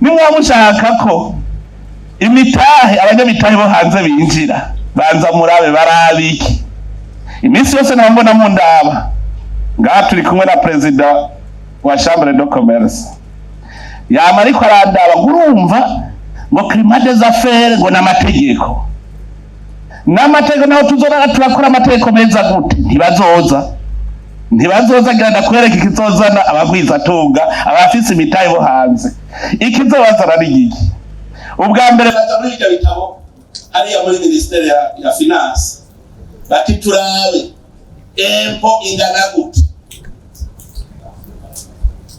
Nimwaba mushaka ko imitahe, abanyamitahe bo hanze binjira, banza murabe barabiki. Iminsi yose naba mundaba ngaha, turi kumwe na perezida wa chambre de commerce, yama ariko arandaba ngo urumva ngo climat des affaires, ngo n'amategeko n'amategeko. Naho tuzora turakora amategeko meza gute, ntibazoza, ntibazoza. Gira ndakwereka ikizozana abagwizatunga, abafise imitahe bo hanze. Ikizobazana ni igiki? Ubwa mbere baja muri ibyo bitabo hariya muri ministère ya finance, bati turabe impôt ingana gute.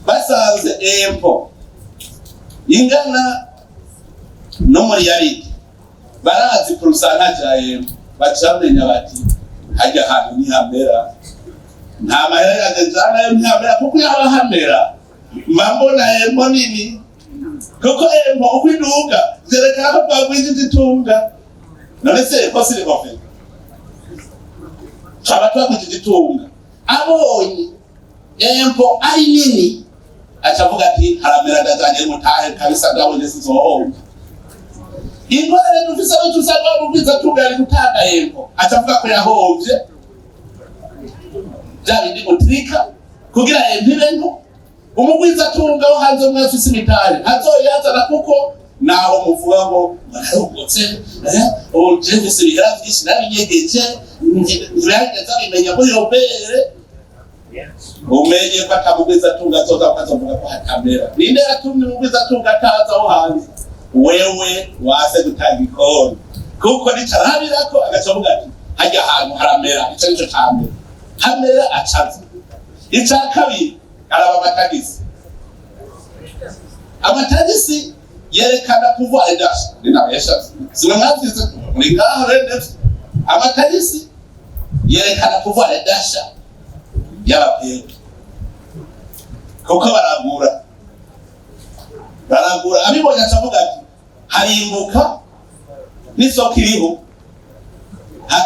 Basanze impôt ingana no muri yaridi, barazi pourcentage ya impôt, baca bamenya bati hajya ahantu ntihamera, nta mahera yanjye njanayo, ntihamera. Kuko iyo haba hamera mba mbona impôt nini, kuko impôt uko iduga vyerekana ko twagwijije itunga. None se ko siri kofe twaba twagwijije itunga? Abonye impôt ari nini, aca avuga ati haramera, ndajanye mutahe kabisa, ndabonye sizohomba. Ingorane dufise aho tusanga mugwiza tunga yari gutanga impôt, aca avuga ko yahomvye, bya bindi mutrika kugira impôt ibe nto. Umugwizatunga wo hanze umwe afise imitahe ntazoyazana, kuko naho muvuga ngo nararokotse, ubu je mfise ibihera vyinshi nabinyegeje, ntibageze bimenya muri OBR. Umenye ko atamugwizatunga azoza, akazovuga ko hatamera. Ninde yatumye umugwizatunga ataza aho hanze? Wewe wase gutanga ikori, kuko nicarabirako agaca avuga ati hajya ahantu haramera. Ico nico ca mbere, hamera acaza. Ica kabiri, araba amatagisi. Amatagisi yerekana pouvoir d'achat. Ninabesha zimwe mwavyize muri ngaho rero. Amatagisi yerekana pouvoir d'achat y'abapepe, kuko baragura, baragura. Abibonye aca avuga ati harimbuka n'isoko iriho.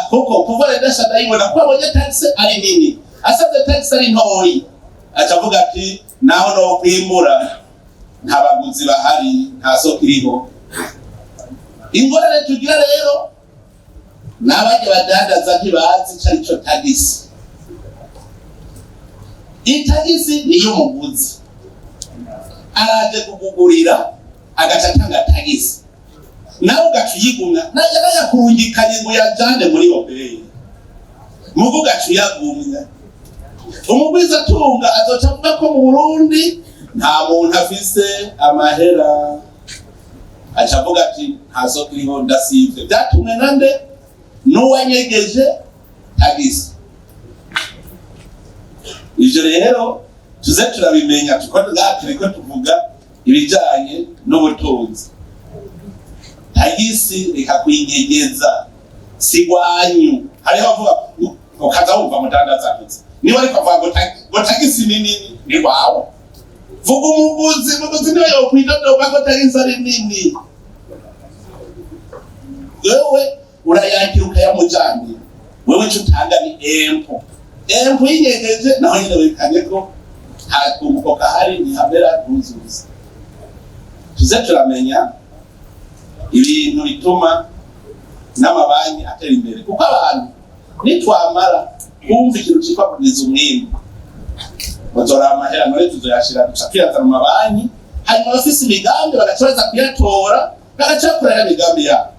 Kuko pouvoir d'achat ndayibona kuko abonye taxe ari nini. Asabye taxe ari ntoyi, aca avuga ati naho no kwimura nta baguzi bahari, nta soko iriho. Ingorane tugira rero n'abajya badandaza ntibazi ico arico tagisi. Itagisi niyo umuguzi araje kukugurira, agaca atanga tagisi, nawe ugaca uyigumya. Najya nayakurungikanye ngo uyajane muri OBR, mugo ugaca uyagumya. Umugwizatunga azoca avuga ko mu Burundi nta muntu afise amahera, aca avuga ati nta soko iriho, ndasivye. Byatumwe na nde? N'uwanyegeje tagisi. Ivyo rero tuze turabimenya, kuko ngaha turiko tuvuga ibijanye n'ubutunzi. Tagisi reka kuyinyegeza, si gwanyu. Hariho abavuga, ukaza wumva mudandaza ntutse niba ariko avuga ngo tagisi ni nini, ni wawe. Vuga umuguzi, umuguzi niwe yokwidodoba ko tagisi ari nini. Wewe urayakira ukayamujanira, wewe ico utanga ni impôt. Impôt yinyegeje, naho nyene wekanye ko nta kunguko kahari, ntihamera, ntuzuza. Tuze turamenya ibintu bituma n'amabanki atera imbere, kuko abantu nitwamara kumva ikintu citwa kugwiza umwimbu, bazora amahera none tuzoyashira, duca tuyazana mu mabanki, hanyuma abafise imigambi bagaca baza kuyatora, bagaca bakorera imigambi yabo,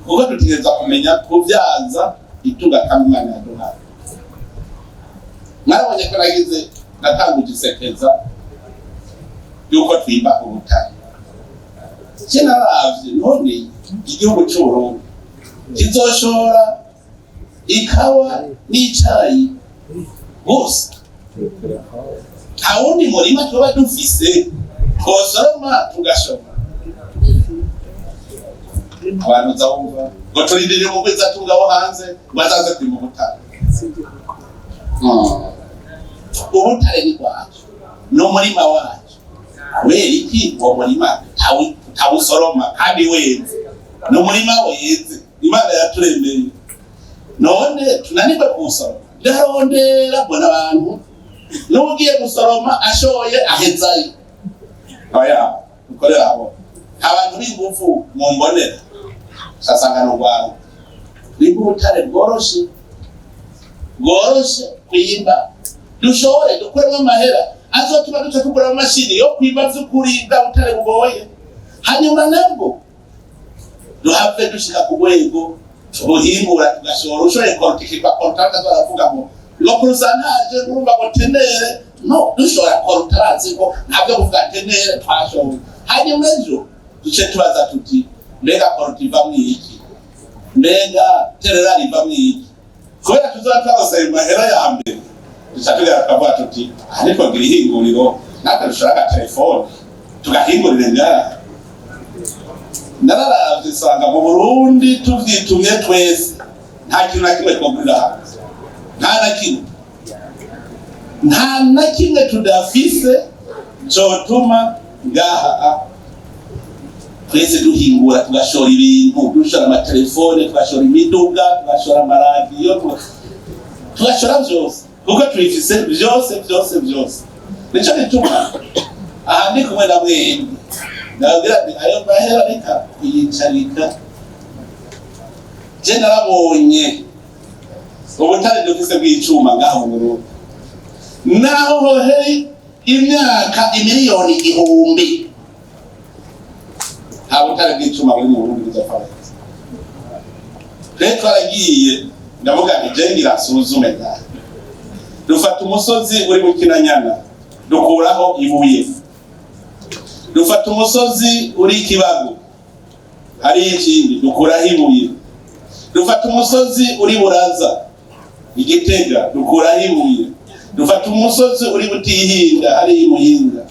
kuko dutegerezwa kumenya kubyaza itunga kamwe Imana yaduhaye. Mwarabonye ko nagize natanguje isekeza yuko twimba ubutare. Je naravye, none igihugu c'Uburundi kizoshora ikawa n'icayi gusa? Nta wundi murima tuba dufise twosoroma tugashora? Abantu uzawumva ngo turindiriye umugwizatunga wo hanze ngo azaze kwimba ubutare. Ubutare ni bwacu, ni umurima wacu. Kubera iki uwo murima utawusoroma kandi weze? Ni umurima weze Imana yaturemeye, none tunanirwe kuwusoroma? Ndarondera mbona abantu n'ugiye gusoroma ashoye ahezayo. Oya, dukorera aho abantu b'ingufu mumbonera sasanga n'urwaruka. Twimba ubutare bworoshe, bworoshe kwimba, dushobore dukuremo amahera azotuma duca tugura amamashini yo kwimba vy'ukuri bwa butare bugoye, hanyuma nabwo duhave dushika ku rwego tubuhingura, tugashora. Ushoboye coltan, ikitwa coltan, baravuga ngo pourcentage, urumva ngo teneur no dushora coltan, bazi ko ntabyo kuvuga teneur twashoboye. Hanyuma ejo duce tubaza tuti: mbega coltan ivamwo iki? Mbega terre rare ivamwo iki? Kubera tuzoba twarose ayo mahera ya mbere, duca tugera tukavuga tuti: aha nitwogira ihinguriro, natwe dushora agatelefone tugahingurira ngaha. Nararavye nsanga mu Burundi tuvyitumye twese, nta kintu na kimwe twogurira hanze, nta na kimwe, nta na kimwe tudafise cotuma ngaha twese duhingura, tugashora ibintu, dushora amatelefone, tugashora imiduga, tugashora amaradiyo, tugashora vyose, kuko tubifise vyose, vyose, vyose. Nico gituma aha ndi kumwe na mwembi, ndababwira nti ayo mahera reka kuyicarika. Je narabonye ubutare dufise bw'icuma ngaha mu Burundi, naho hoheri imyaka imiliyoni 1000, nta butare bw'icuma buri mu Burundi buzopfa neza. Rero twaragiye, ndavuga nti je ngira nsuzume ngaha. Dufata umusozi uri mu Kinanyana, dukuraho ibuye. Dufata umusozi uri Kibago, hari ikindi, dukuraho ibuye. Dufata umusozi uri Buraza Igitega, dukuraho ibuye. Dufata umusozi uri Butihinda, hari Muyinga,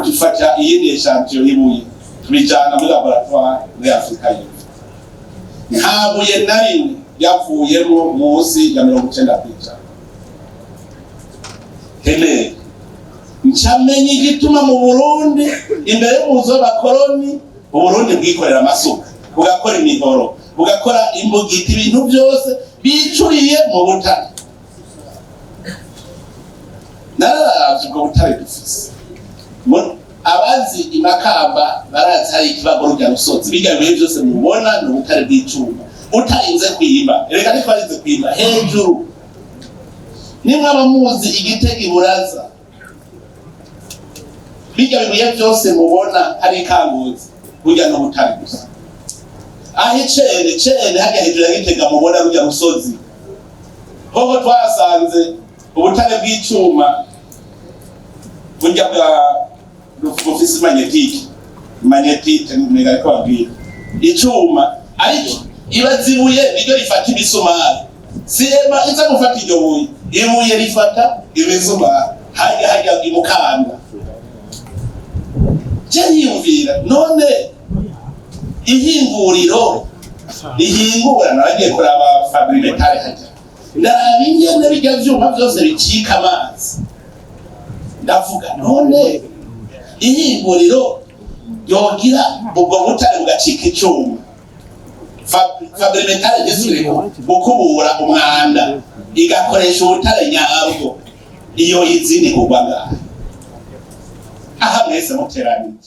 dufata iyindi échantillon y'ibuye, tubijana muri laboratoire muri Afurika y'Epfo. Nta buye na rimwe ryavuyemo munsi ya 90%. Heneri ncamenya igituma mu Burundi imbere y'umuzo w'abakoroni, Uburundi bwikorera amasuka, bugakora imihoro, bugakora imbugita, ibintu byose bicuriye mu butare. Nararavye ubwo butare dufise. Abazi Imakamba barazi hari ikibago, rurya rusozi, birya bihe byose mubona ni ubutare bw'icuma utarinze kwimba. Reka ntitwarinze kwimba hejuru. Nimwaba muzi Igitega, Iburaza, birya bibuye byose mubona hari ikanguzi, burya ni ubutare gusa. Aho icene cene hajya hejuru ya Gitega, mubona rurya rusozi, hoho twasanze ubutare bw'icuma burya bwa bufise magnétique, magnétite mega, ariko babwira icuma, ariko ibaza ibuye niryo rifata imisumari. Si ema iza gufata iryo buye, ibuye rifata imisumari hajya hajya imukanda. Je niyumvira none ihinguriro rihingura, naragiye kuraba Fabrimetal hajya, ndaraba ingene bijya vyuma vyose bicika amazi. Ndavuga none ihinguriro yogira ubwo butare bugacika icuma, Fabrimetal ntisubire gukubura umwanda, igakoresha ubutare nyabwo, iyo izindi kugwa ngaha aha mwese muteranije.